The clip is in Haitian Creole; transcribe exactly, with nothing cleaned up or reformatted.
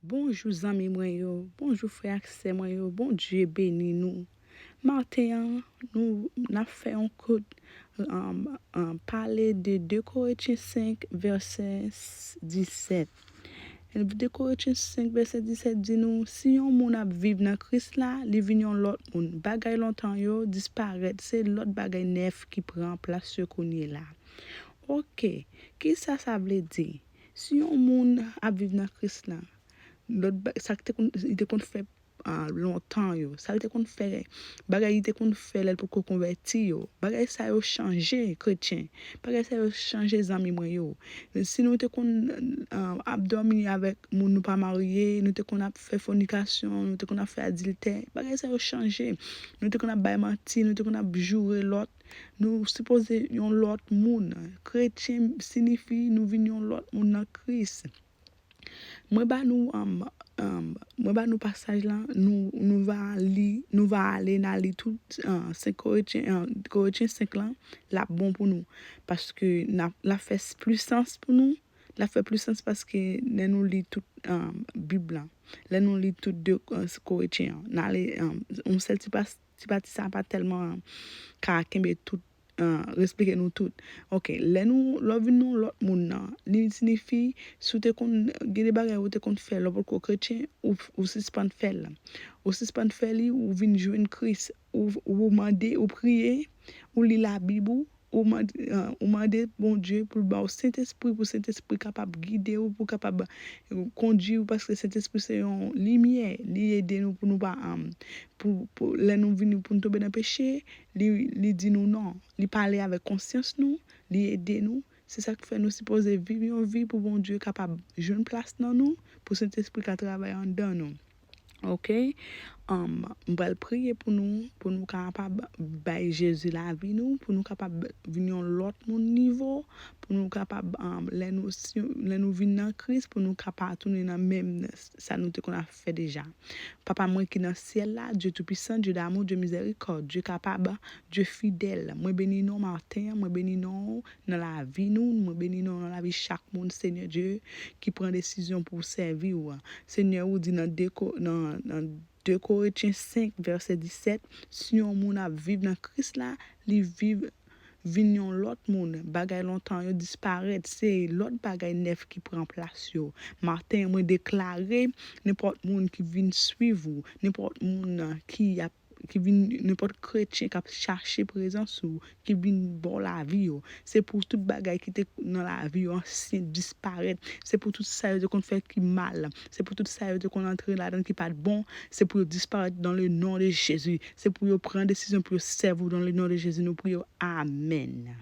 Bonjou zanmi mwen yo, bonjou frè ak sè mwen yo, Bondye beni nou. Maten an, nou n ap fè yon kout um, um, pale de de Korentyen senk vèsè disèt. De Korentyen senk vèsè disèt di nou, si yon moun ap viv nan Kris la, li vin yon lòt moun. Bagay lontan yo disparèt, se lòt bagay nèf ki pran plas yo kounye la. Oke, kisa sa vle di? Si yon moun ap viv nan Kris la, lòt ba- sa ki te konn li te konn fè uh, lontan yo, sa li te konn fè, bagay li te konn fè lè l poko konvèti yo, bagay sa yo chanje, kretyen. Bagay sa yo chanje, zanmi mwen yo. Si nou te konn uh, ap dòmi avèk moun nou pa marye, nou te konn ap fè fònikasyon, nou te konn ap fè adiltè, bagay sa yo chanje. Nou te konn ap bay manti, nou te konn ap joure lòt. Nou sipoze yon lòt moun. Kretyen siyifi nou vin yon lòt moun nan Kris. Mwen ba nou um, um, mwen ba nou pasaj la, nou, nou va li, nou va ale n a li tout uh, senk Korentyen, uh, Korentyen senk lan, l ap bon pou nou. Paske n ap- l ap fè s- plis sans pou nou, l ap fè plis sans paske lè nou li tout um, Bib la, lè nou li tout de uh, Korentyen an, n ale um, yon sèl ti pas- ti pati sa pa tèlman ka kenbe tout uh, eksplike nou tout. Oke, lè nou lè w vin yon lòt moun nan, li siyifi si w te konn gen de bagay ou te konn fè lè w potko kretyen, ou, ou sispann fè l. Ou sispann fè li, ou vin jwenn Kris, ou, ou mande, ou priye, ou li Labib ou, ou mande, uh, ou mande Bondye pou l ba w Sentespri, pou Sentespri kapab gide w, pou kapab kondui w, paske Sentespri se yon limyè, li ede nou pou nou pa um, pou, pou lè nou vini pou nou tonbe nan peche, li, li di nou non. Li pale avèk konsyans nou, li ede nou. Se sa k fè nou sipoze viv yon vi pou Bondye kapab jwenn plas nan nou, pou Sentespri ka travay anndan nou. Oke? Um, m pral priye pou nou, pou nou kapab bay Jezi lavi nou, pou nou kapab vin yon lòt moun nivo, pou nou kapab, um, lè nou, si, lè nou vin nan Kris, pou nou ka pa tounen nan menm sa nou te konn ap fè deja. Papa mwen ki nan syèl la, Dye toupisan, Dye damou, Dye mizèrikòd, Dye kapab, Dye fidèl. Mwen beni non w maten an, mwen beni non w nan lavi nou, mwen beni non w nan lavi chak moun, Senyè Dye, ki pran desizyon pou sèvi w. Senyè, ou di nan de Ko- nan, nan de Korentyen senk vèsè disèt, si yon moun ap viv nan Kris la, li viv vin yon lòt moun. Bagay lontan yo disparèt, se lòt bagay nèf ki pran plas yo. Maten, mwen deklare nenpòt moun ki vin swiv ou, nenpòt moun ki ap ki vin nenpòt kretyen k ap chache prezans ou, ki vin ba w lavi yo. Se pou tout bagay ki te nan lavi yo ansyen disparèt. Se pou tout sa yo te konn fè ki mal. Se pou tout sa yo te konn antre ladan ki pa t bon. Se pou yo disparèt dans le nom de Jésus. Se pou yo pran desizyon pou yo sèvi w dans le nom de Jésus. Nou priye w. Amèn.